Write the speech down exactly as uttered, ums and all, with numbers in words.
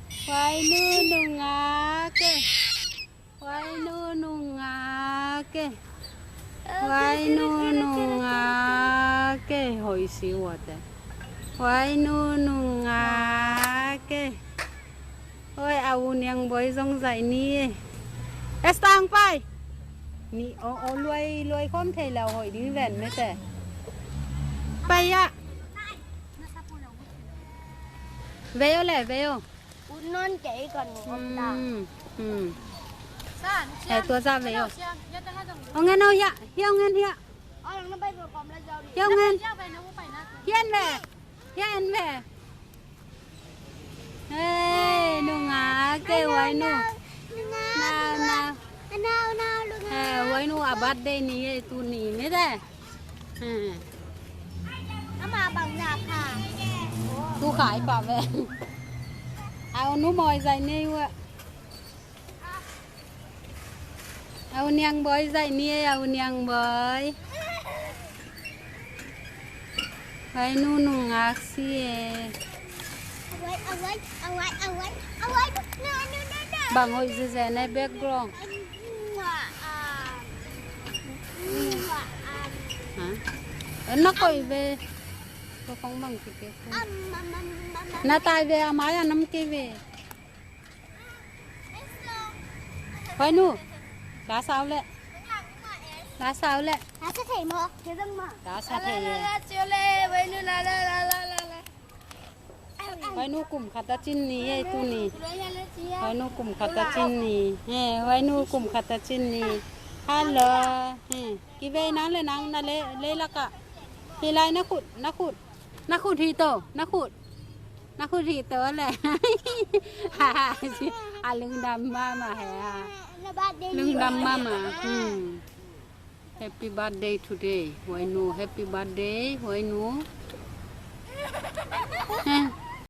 Huainu nungak e. Huainu nungak e. Huainu nungak e. Hoih si ua te. Huainu nungak e. Oi, a u Niang Bawi zong zaih ni e. Esther ang pai. Ni o, o luai, luai khawm thei lo hoih ding ven mete. Pai ah. Vei o le, vei o. Ut nawn kei kon om ta. Hmm, hmm. He tua za vei o. Ong en o hia, hia ong en hia. Hia ong en. Hia en ve. Hia en ve. Hei, nungak e Huainu. Nau, nau. Hei, Huainu a birthday ni e tuni mete. Hei. Ama bang na kha. Tu khai pa ve. A u Nu Mawi zaih ni ua. A u Niang Bawi zaih ni e, a u Niang Bawi. Huainu nungak si e. Bang hoih zeze ne background. Ha? Na koih ve. Ko kong bang si ke. Na tai ve, a mai a nam kei ve. Huainu. La sau le. La sau le. La sa thei maw? Kei zong maw? La sa thei e. Huainu kum khat a cin ni e tuni. Huainu kum khat a cin ni. He, Huainu kum khat a cin ni. Hello. He, kivei nang le nang na le, le laka. Hi lai na khut, na khut. Na khut hi to, na khut. Na khut hi to le. A lungdam mahmah he a. Lungdam mahmah. Hmm. Happy birthday today. Huainu, happy birthday. Huainu. He.